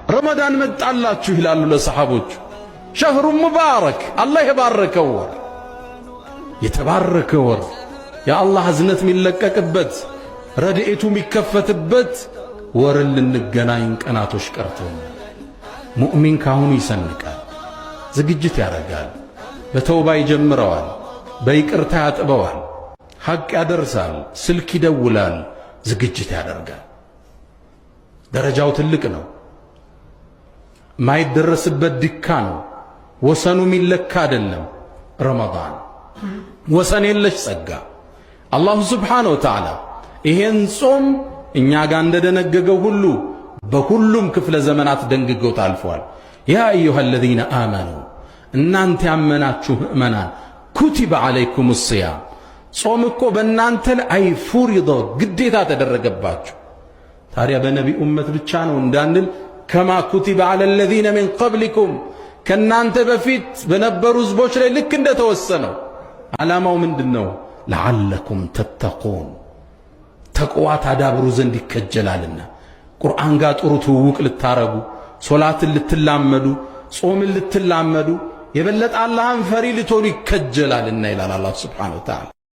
ረመዳን መጣላችሁ ይላሉ ለሰሓቦቹ። شهر مبارك፣ አላህ የባረከው ወር፣ የተባረከ ወር፣ የአላህ እዝነት የሚለቀቅበት፣ ረድኤቱ የሚከፈትበት ወርን ልንገናኝ ቀናቶች ቀርተው፣ ሙእሚን ካሁኑ ይሰንቃል፣ ዝግጅት ያደርጋል፣ በተውባ ይጀምረዋል፣ በይቅርታ ያጥበዋል፣ ሐቅ ያደርሳል፣ ስልክ ይደውላል፣ ዝግጅት ያደርጋል። ደረጃው ትልቅ ነው። ማይደረስበት ድካ ነው። ወሰኑ የሚለካ አይደለም። ረመዳን ወሰን የለሽ ጸጋ። አላሁ ስብሓነሁ ወተዓላ ይሄን ጾም እኛ ጋር እንደደነገገው ሁሉ በሁሉም ክፍለ ዘመናት ደንግገው ታልፈዋል። ያ አዩሃ አለዚነ አመኑ፣ እናንተ ያመናችሁ ምእመናን፣ ኩቲበ ዓለይኩም ስያም፣ ጾም እኮ በእናንተ ላይ ፉሪዶ ግዴታ ተደረገባችሁ። ታዲያ በነቢ ኡመት ብቻ ነው እንዳንል፣ ከማ ኩቲበ ዐለ አለዚነ ሚን ቀብሊኩም፣ ከእናንተ በፊት በነበሩ ህዝቦች ላይ ልክ እንደተወሰነው። ዓላማው ምንድን ነው? ለዓለኩም ተተቁን፣ ተቅዋ ታዳብሩ ዘንድ ይከጀላልና፣ ቁርአን ጋር ጥሩ ትውውቅ ልታረጉ፣ ሶላትን ልትላመዱ፣ ጾምን ልትላመዱ፣ የበለጠ አላህን ፈሪ ልትሆኑ ይከጀላልና ይላል አላህ سبحانه وتعالى።